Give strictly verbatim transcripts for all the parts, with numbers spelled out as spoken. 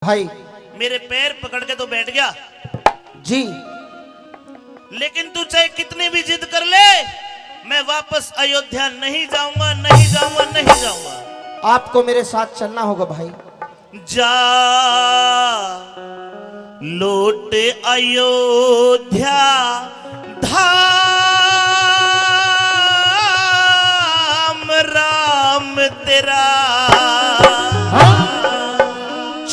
भाई। मेरे पैर पकड़ के तो बैठ गया। जी। लेकिन तू चाहे कितनी भी जिद कर ले, मैं वापस अयोध्या नहीं जाऊंगा, नहीं जाऊंगा, नहीं जाऊंगा। आपको मेरे साथ चलना होगा भाई। जा लौट अयोध्या धाम, राम तेरा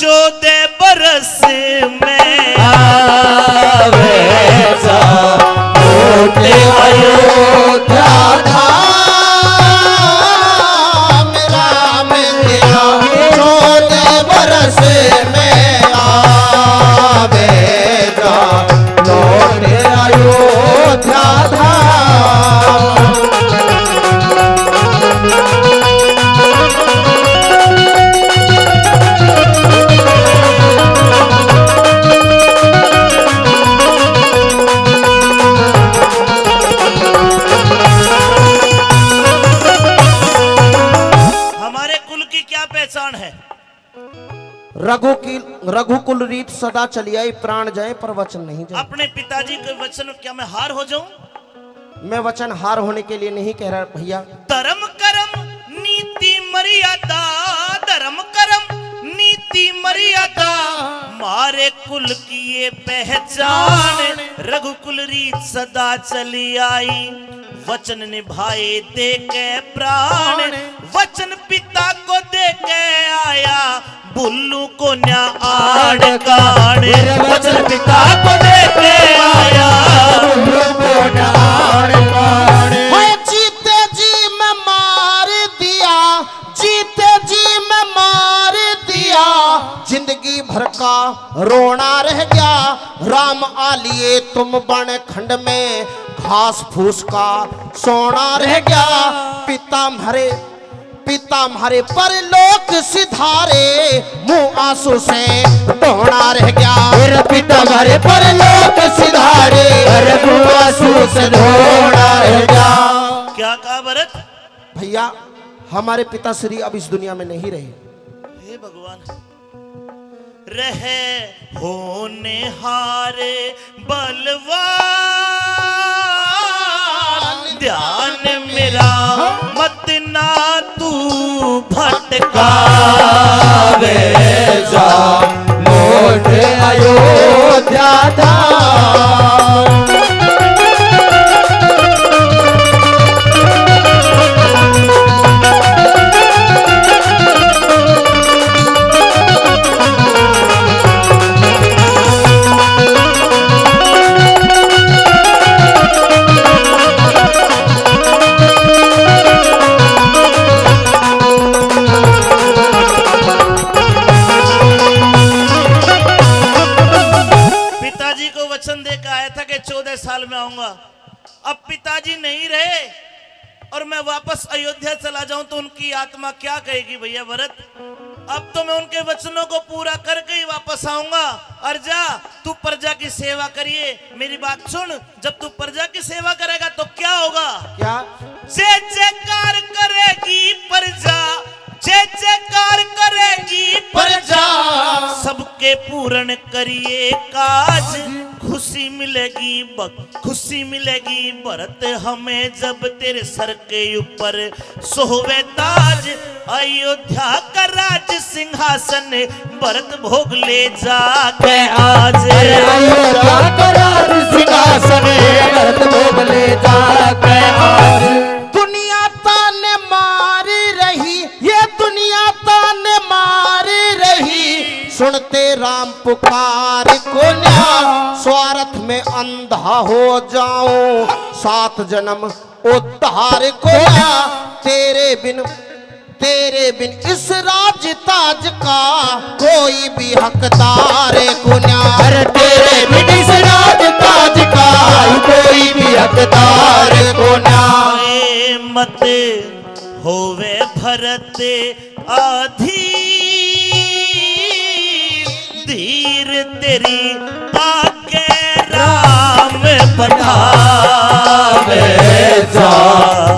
चौदह बरस में आवे। जा लौट अयोध्या धाम, राम तेरा चौदह बरस में आवेगा, लौट अयोध्या धाम। हमारे कुल की क्या पहचान है? रघु की, रघुकुल रीत सदा चली आई, प्राण जाए पर वचन नहीं जाए। अपने पिताजी के वचन क्या मैं हार हो जाऊं? मैं वचन हार होने के लिए नहीं कह रहा भैया। धर्म कर्म नीति मर्यादा, धर्म कर्म नीति मर्यादा, मारे कुल की ये पहचान। रघुकुल रीत सदा चली आई, वचन निभाए दे के प्राण। वचन पिता को दे के आया, भूलू कोन्या आड़ काड़। वचन पिता को दे के आया, भूलू कोन्या आड़ काड़। हाय जीते जी मैं मार दिया, जीते जी मैं मार दिया, जिंदगी भर का रोना रह गया। राम आलिए तुम बन खंड में, घास फूस का सोना रह गया। पिता म्हारे, पिता म्हारे परलोक सिधारे, मुंह आंसू से धोना रह गया। मेरा पिता म्हारे परलोक सिधारे, अरे मुंह आंसू से धोना रह गया। क्या कहा भरत? भैया, हमारे पिताश्री अब इस दुनिया में नहीं रहे। हे भगवान, रहे होनहार बलवान, ध्यान मेरा मत ना तू भटकावे। जा लौट अयोध्या धाम। पिताजी को वचन दे के आया था कि चौदह साल में आऊंगा। अब पिताजी नहीं रहे और मैं वापस अयोध्या चला जाऊं तो उनकी आत्मा क्या कहेगी भैया भरत? अब तो मैं उनके वचनों को पूरा करके ही वापस आऊंगा। और जा, तू प्रजा की सेवा करिए। मेरी बात सुन, जब तू प्रजा की सेवा करेगा तो क्या होगा? क्या? जय जयकार करेगी प्रजा, जय जयकार करेगी प्रजा, सबके पूर्ण करिए काज। खुशी मिलेगी बक-, खुशी मिलेगी भरत हमें, जब तेरे सर के ऊपर सोवे ताज। अयोध्या का राज सिंहासन भरत भोग ले जाके आज। अरे अयोध्या का राज सिंहासन भरत भोग ले जाके आज। दुनिया ताने मार रही, ये दुनिया ताने मार रही, सुनते राम पुकार कोन्या। स्वार्थ में अंधा हो जाऊं, सात जन्म उद्धार कोन्या। तेरे बिन, तेरे बिन इस राज ताज का कोई भी हकदार कोन्या। अरे तेरे बिन इस राज ताज का कोई भी हकदार कोन्या। ए मत होवे भरत अधीर, धीर तेरी आके राम बतावे। जा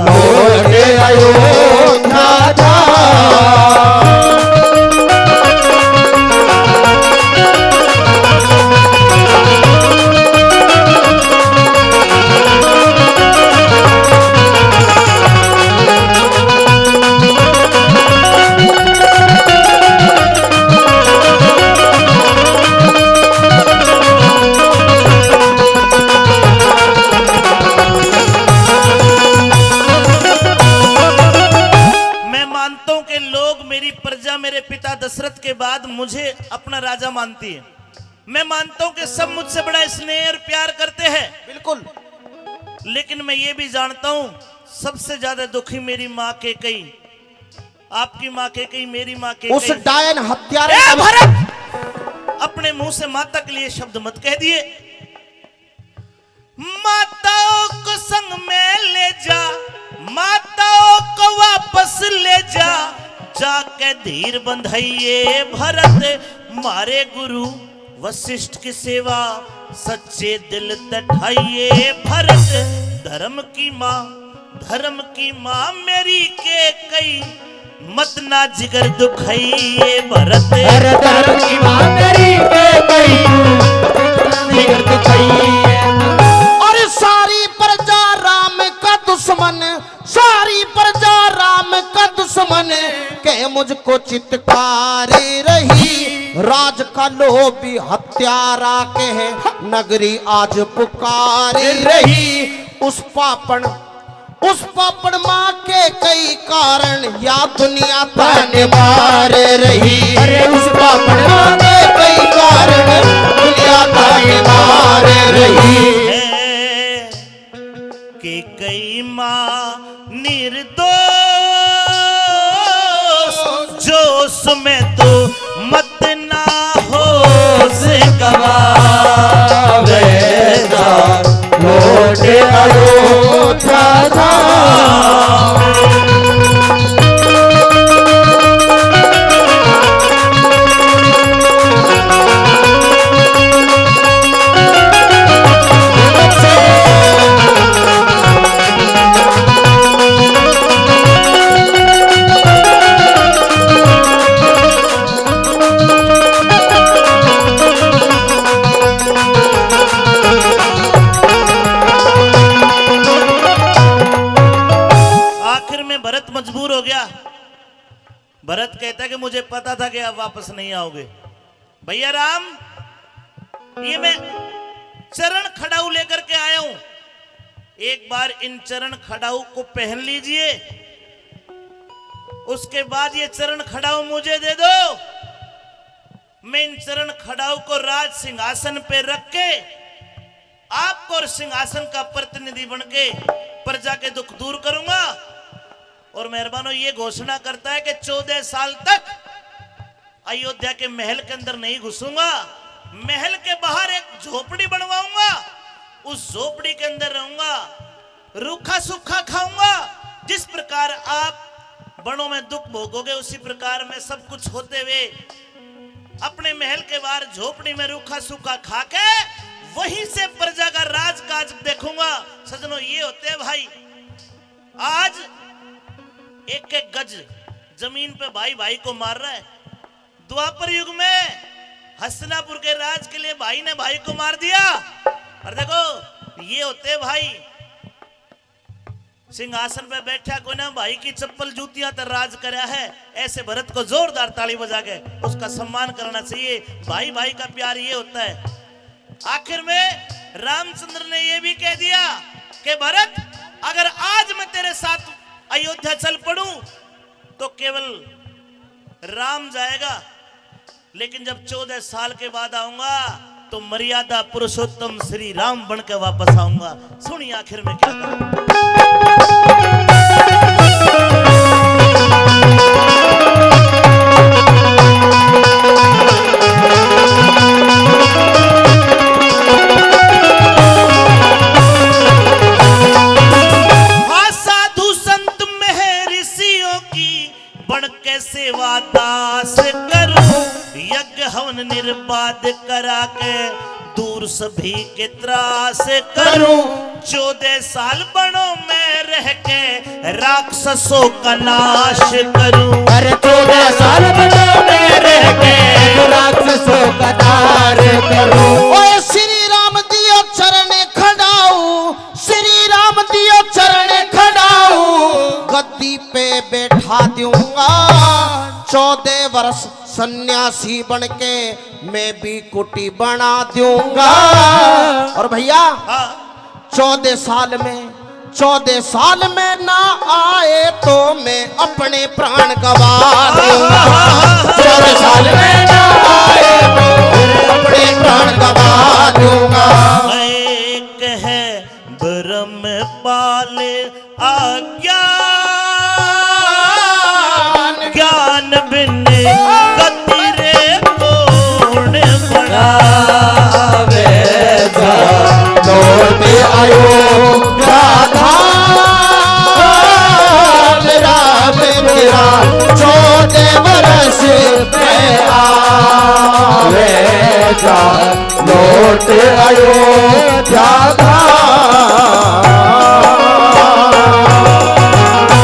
लौट अयोध्या धाम। अपना राजा मानती है। मैं मानता हूं कि सब मुझसे बड़ा स्नेह और प्यार करते हैं, बिल्कुल। लेकिन मैं ये भी जानता हूं, सबसे ज्यादा दुखी मेरी माँ कैकई, आपकी माँ कैकई, मेरी माँ कैकई। उस डायन हत्यारे ए का भरत, अपने मुंह से माता के लिए शब्द मत कह दिए। माताओं को संग में ले जा, माताओं को वापस ले जा, जाके धीर बंधाइए भरत। मारे गुरु वशिष्ठ की सेवा, सच्चे दिल तठाइए भरत। धर्म की माँ, धर्म की माँ मेरी कैकई, मत ना जिगर दुखाइए भरत। अरे धर्म की माँ मेरी कैकई, जिगर दुखाइए। अरे सारी प्रजा राम का दुश्मन, सारी प्रजा राम का दुश्मन, कह मुझको चित्कार रही। राज का लोभी हत्यारा, कह नगरी आज पुकार रही। उस पापण, उस पापण माँ कैकई कारण या दुनिया ताने मार रही। अरे उस पापण माँ कैकई कारण दुनिया ताने मार रही। कैकई माँ निर्दोष, जोश में तू मत ना होश गवावेगा, लौट अयोध्या धाम। आखिर में भरत मजबूर हो गया। भरत कहता है कि मुझे पता था कि आप वापस नहीं आओगे। भैया राम, ये मैं चरण खड़ाऊ लेकर के आया हूं, एक बार इन चरण खड़ाऊ को पहन लीजिए, उसके बाद ये चरण खड़ाऊ मुझे दे दो। मैं इन चरण खड़ाऊ को राज सिंहासन पे रख के आपको और सिंहासन का प्रतिनिधि बन के प्रजा के दुख दूर करूंगा। और मेहरबानो ये घोषणा करता है कि चौदह साल तक अयोध्या के महल के अंदर नहीं घुसूंगा, महल के बाहर एक झोपड़ी बनवाऊंगा, उस झोपड़ी के अंदर रहूंगा, रूखा सूखा खाऊंगा। जिस प्रकार आप वनों में दुख भोगोगे, उसी प्रकार मैं सब कुछ होते हुए अपने महल के बाहर झोपड़ी में रूखा सूखा खा के वहीं से प्रजा का राजकाज देखूंगा। सजनों, ये होते हैं भाई। आज एक एक गज जमीन पे भाई भाई को मार रहा है। द्वापर युग में हस्तिनापुर के राज के लिए भाई ने भाई को मार दिया। और देखो, ये होते भाई सिंहासन पे बैठा कोई ना, भाई की चप्पल जूतियां तर राज करया है। ऐसे भरत को जोरदार ताली बजा के उसका सम्मान करना चाहिए। भाई भाई का प्यार ये होता है। आखिर में रामचंद्र ने ये भी कह दिया कि भरत, अगर आज मैं तेरे साथ अयोध्या चल पड़ूं तो केवल राम जाएगा, लेकिन जब चौदह साल के बाद आऊंगा तो मर्यादा पुरुषोत्तम श्री राम बन के वापस आऊंगा। सुनिए आखिर में क्या कहा। हाँ, साधु संत महर्षियों की बन के सेवा दास करूं, यज्ञ हवन निर्बाध करा के दूर सभी के त्रास करूं। चौदह साल वनों में रह के राक्षसों का नाश करूं। अरे चौदह साल वनों में रह के राक्षसों का नाश करूं। ओए श्री राम दियो चरण खड़ाऊ, श्री राम दियो चरण खड़ाऊ, गद्दी पे बैठा दूंगा। चौदह वर्ष सन्यासी बन के मैं भी कुटी बना दूंगा। और भैया, हाँ। चौदह साल में, चौदह साल में ना आए तो मैं अपने प्राण गवा दूंगा। चौदह साल में ना आए आवेगा, लौट आयो राधा। मेरा मेरा चौदह बरस में आवेगा, लौट आयो राधा।